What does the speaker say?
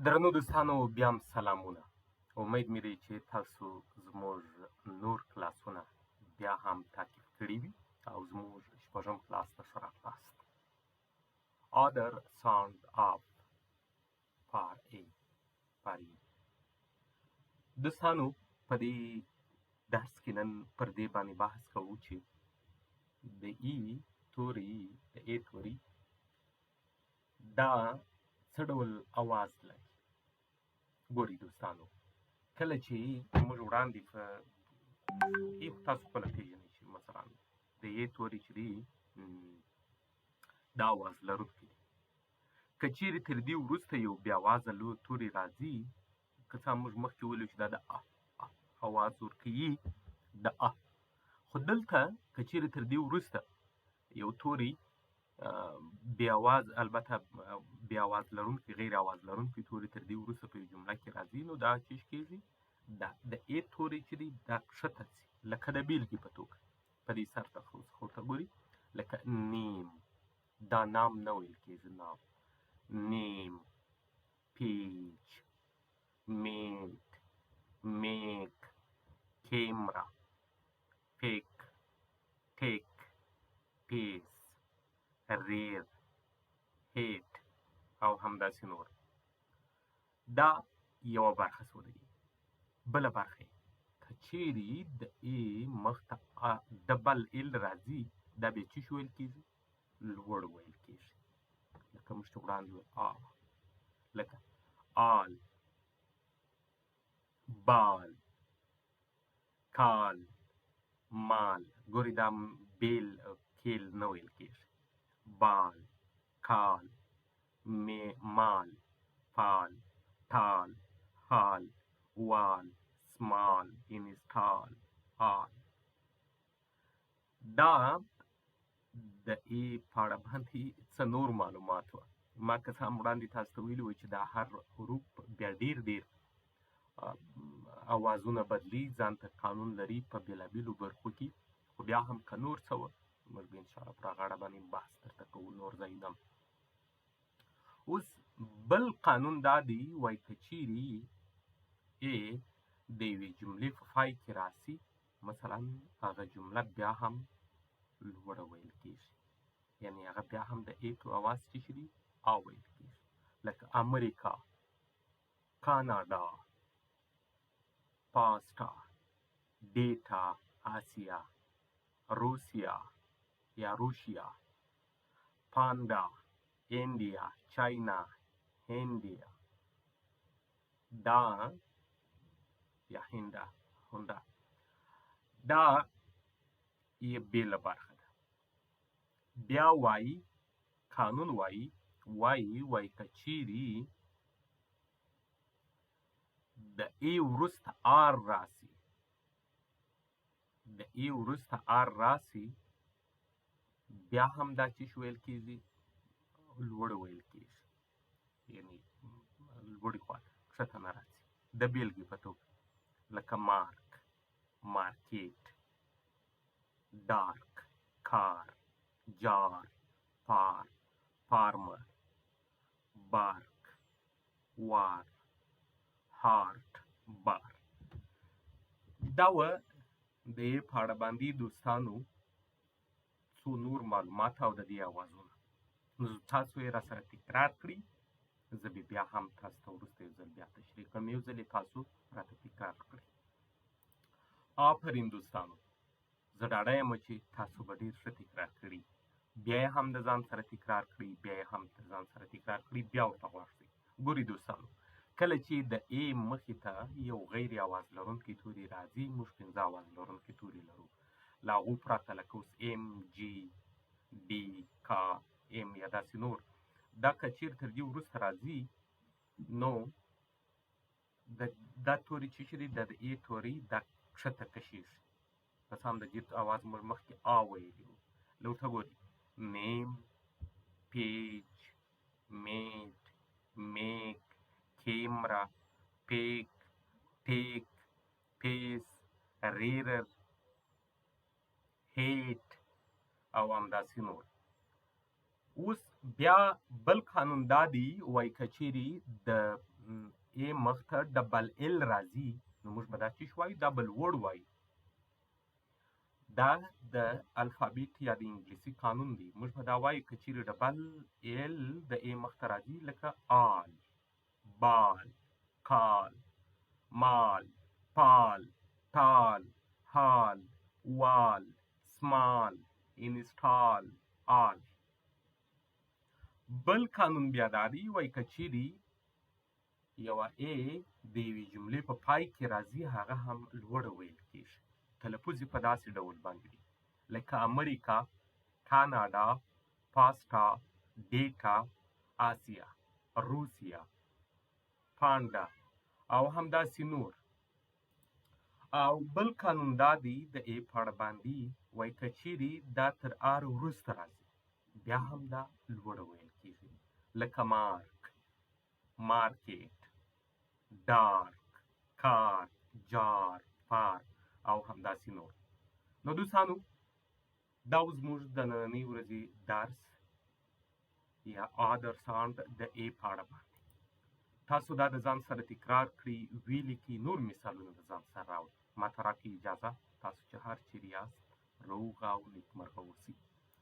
درنو دوستانو بیا هم سلامونه. امید مې دی چې تاسو زموږ نور کلاسونه بیا هم تعقیب کړي وي او زموږ شپږم کلاس ته ښه راغلاست. Other sound of for A for E. دوستانو په دې درس کې نن پر دې باندې بحث کوو چې د ای توري، د ای توري دا څه ډول اواز لري. ګوري دوستانو، کله چې موږ وړاندې په ای خو تاسو خپله پېژنئ چې مثلا د ای توري چې دی دا اواز لرونکی دی. که چیرې تر دې وروسته یو بې اوازه توري راځي، که څه هم موږ مخکې ویلو چې دا د ا اواز ورکوي د ا، خو دلته که چیرې تر دې وروسته یو توري بې اواز، البته بې اواز لرونکي، غیر اواز لرونکي توري تر دې وروسته په یو جمله کې راځي، نو دا چیش کېږي، دا د ای توري چې دی دا کښته ځي. لکه د بېلګې په توګه په دې سر ته ورته ګوري، لکه نیم، دا نام نه ویل کېږي، نام، نیم، پیج، میټ، میک، کیمرا، پیک، ټیک، پیس، ریر، هیټ او همداسې نور. دا یوه برخه سوه د ای. بله برخه یې که چیرې د ای مخته ډبل ال راځي، دا بیا څه شي ویل کېږي؟ لوړ ویل کېږي. لکه موږ چې وړاندې ویل آ، لکه آل، بال، کال، مال. ګوري دا بیل کیل نه ویل کېږي. بال، کال، مال، فال، ټال، حال، وال، سمال، انسټال، آل. دا د ای په اړه باندې څه نور معلومات وه. ما که څه هم وړاندې تاسو ته ویلي وو چې دا هر حروف بیا ډېر ډېر اوازونه بدلي، ځان ته قانون لري په بېلابېلو برخو کې، خو بیا هم که نور څه وه موږ به انشاءالله پر هغه اړه باندې بحث درته کوو نور ځایونه. اوس بل قانون دا دی، وایي که چیرې ای د یوې جملې په پای کې راسي، مثلا هغه جمله بیا هم لوړه ویل کېږي، یعنې هغه بیا هم د ای تو اواز چې شي دی آ ویل کېږي. لکه امریکا، کاناډا، پاستا، ډیټا، آسیا، روسیا یا روسیا، پاندا، انډیا، چاینا، هندیا، دا یا هندا، هوندا. دا یې بېله برخه ده. بیا وایي قانون وایي وایي وایي که چیرې د ای وروسته آر راسي، د ای وروسته آر راسي، بیا هم دا چې ویل کېږي لوړ ویل کېږي، یعنی لوړې خوا ته کښته نه راځي. د بېلګې په توګه لکه مارک، مارکیټ، ډارک، کار، جار، پار، پارمر، بارک، وار، هارت، بار. دا وه د په اړه باندې دوستانو څو نور معلومات او د دې اوازونه. نو تاسو یې را سره تکرار کړئ، زه به بیا هم تاسو ته وروسته یو ځل بیا تشریح کړم. یو ځل یې تاسو راته تکرار کړئ. آفرین دوستانو، زه ډاډه یم چې تاسو به ډېر ښه تکرار کړي. بیا یې هم د ځان سره تکرار کړئ، بیا یې هم د ځان سره تکرار کړئ، بیا ورته غوږ شئ. ګوري دوستانو، کله چې د ای مخې ته یو غیر اواز لرونکی توري راځي، موږ پنځه اواز لرونکي توري لرو. له هغو پرته لکه اوس ام، جی، ډي، کا، ام یا داسې نور، دا که چیرې تر دې وروسته راځي، نو دا توري چې شي دی، دا د ای توري دا کښته کشېږي. که څه هم د دې اواز موږ مخکې آ ویلي وو. له ورته ګوري نیم، پیج، میټ، میک، کیمرا، پیک، ټیک، پیس، ریرر، هیټ او همداسې نور. اوس بیا بل قانون دا دی، وایي که چیرې د A مخته double L راځي، نو موږ به دا څه شي وایو؟ دا به لوړ وایو. دا د الفابیت یا د انګلیسي قانون دی. موږ به دا وایو که چیرې double L د A مخته راځي، لکه all، ball، call، mall، pal، tall، hall، wall، small، install، all. بل قانون بیا دا دی، وایي که چیرې یوه A د یوې جملې په پای کې راځي، هغه هم لوړه ویل کیږي. تلفظ یې په داسې ډول باندې دی، لکه امریکا، کاناډا، پاستا، data، آسیا، روسیا، پانډا او همداسې نور. او بل قانون دا دی د A په اړه باندې، وایي که چیرې دا تر R وروسته راځي، بیا هم دا لوړه ویل کیږي، لکه mark، market، dark، car، jar، far او همداسې نور. نو دوستانو، دا و زموږ د نننۍ ورځې درس یا other sound د A په اړه باندې. تاسو دا د ځان سره تکرار کړئ، ویلیکئ، نور مثالونه د ځان سره راوړئ. ما ته راکړئ اجازه. تاسو چې هر چیرې یاست، روغ او نیکمرغه اوسئ.